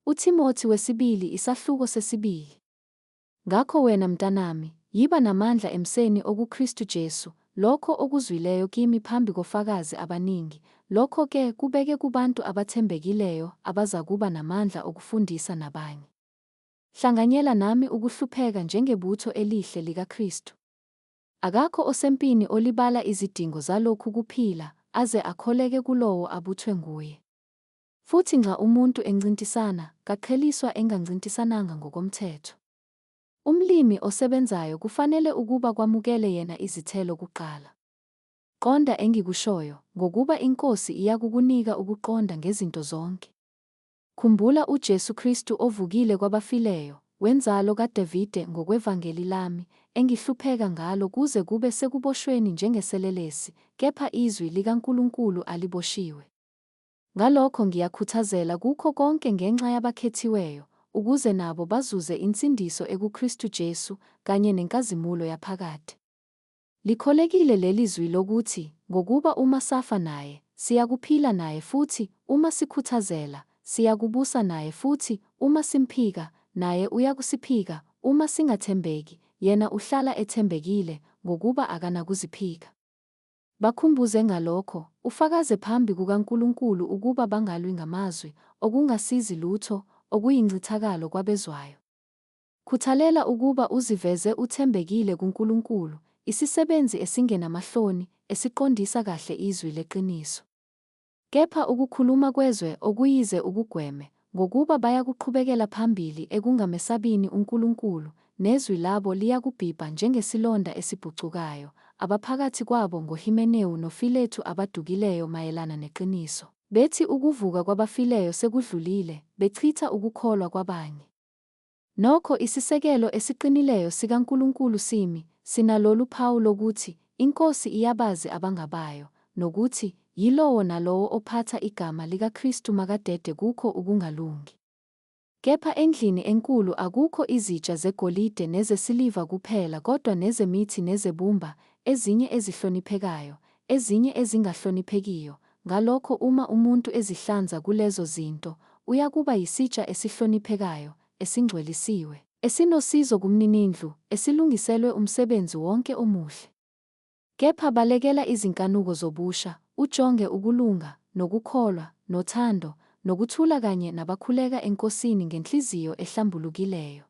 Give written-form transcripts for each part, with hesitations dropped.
UThimothi wesibili isahluko sesibili. Ngakho wena mntanami, yiba namandla emseni okuKristu Jesu, lokho okuzwileyo kimi phambi kofakazi abaningi, lokho-ke kubeke kubantu abathembekileyo abazakuba namandla okufundisa nabanye. Hlanganyela nami ukuhlupheka njengebutho elihle likaKristu. Akakho osempini olibala izidingo zalokhu kuphila, aze akholeke kulowo abuthwe nguye. Futhi nxa umuntu encintisana, kaqheliswa engancintisananga ngokomthetho. Umlimi osebenzayo kufanele ukuba kwamukele yena izithelo kuqala. Qonda engikushoyo, ngokuba iNkosi iyakukunika ukuqonda ngezinto zonke. Khumbula uJesu Kristu ovukile kwabafileyo, wenzalo kaDavide ngokwevangeli lami, engihlupheka ngalo kuze kube sekuboshweni njengeselelesi, kepha izwi likaNkulunkulu aliboshiwe. Ngalokho ngiyakhuthazela kukho konke ngenxa yabakhethiweyo, ukuze nabo bazuze insindiso ekuKristu Jesu, kanye nenkazimulo yaphakade. Likholekile leli zwi lokuthi, Ngokuba uma safa naye, siyakuphila naye futhi, uma sikhuthazela, siyakubusa naye futhi, uma simphika, naye uyakusiphika, uma singathembeki, yena uhlala ethembekile, ngokuba akanakuziphika. Bakhumbuze ngalokho, ufakaze phambi kukaNkulunkulu ukuba bangalwi ngamazwi, okungasizi lutho, okuyincithakalo kwabezwayo. Khuthalela ukuba uziveze uthembekile kuNkulunkulu, isisebenzi esingenamahloni, esiqondisa kahle izwi leqiniso. Kepha ukukhuluma kwezwe okuyize ukugweme, ngokuba bayakuqhubekela phambili ekungamesabini uNkulunkulu, nezwi labo liyakubhibha njengesilonda esibhucukayo, abaphakathi kwabo ngoHimenewu noFiletu abadukileyo mayelana neqiniso, bethi ukuvuka kwabafileyo sekudlulile, bechitha ukukholwa kwabanye. Nokho isisekelo esiqinileyo sikaNkulunkulu simi, sinalolu phawu lokuthi, INkosi iyabazi abangabayo, nokuthi, Yilowo nalowo ophatha igama likaKristu makadede kukho ukungalungi. Kepha endlini enkulu akukho izitsha zegolide nezesiliva kuphela kodwa nezemithi nezebumba, ezinye ezihloniphekayo, ezinye ezingahloniphekiyo, ngalokho uma umuntu ezihlanza kulezo zinto, uyakuba yisitsha esihloniphekayo, esingcwelisiwe, esinosizo kumninindlu, esilungiselwe umsebenzi wonke omuhle. Kepha balekela izinkanuko zobusha, ujonge ukulunga, nokukholwa, nothando, nokuthula kanye nabakhuleka eNkosini ngenhliziyo ehlambulukileyo.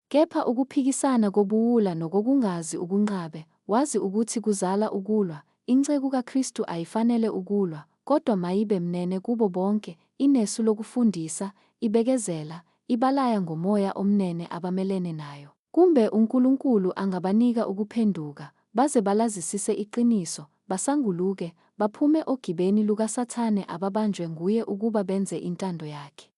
Kepha ukuphikisana kobuwula nokokungazi ukunqabe, wazi ukuthi kuzala ukulwa, inceku kaKristu ayifanele ukulwa, kodwa mayibe mnene kubo bonke, inesu lokufundisa, ibekezela, ibalaya ngomoya omnene abamelene nayo. Kumbe uNkulunkulu angabanika ukuphenduka, baze balazisise iqiniso, basanguluke, baphume ogibeni lukaSathane ababanjwe nguye ukuba benze intando yakhe.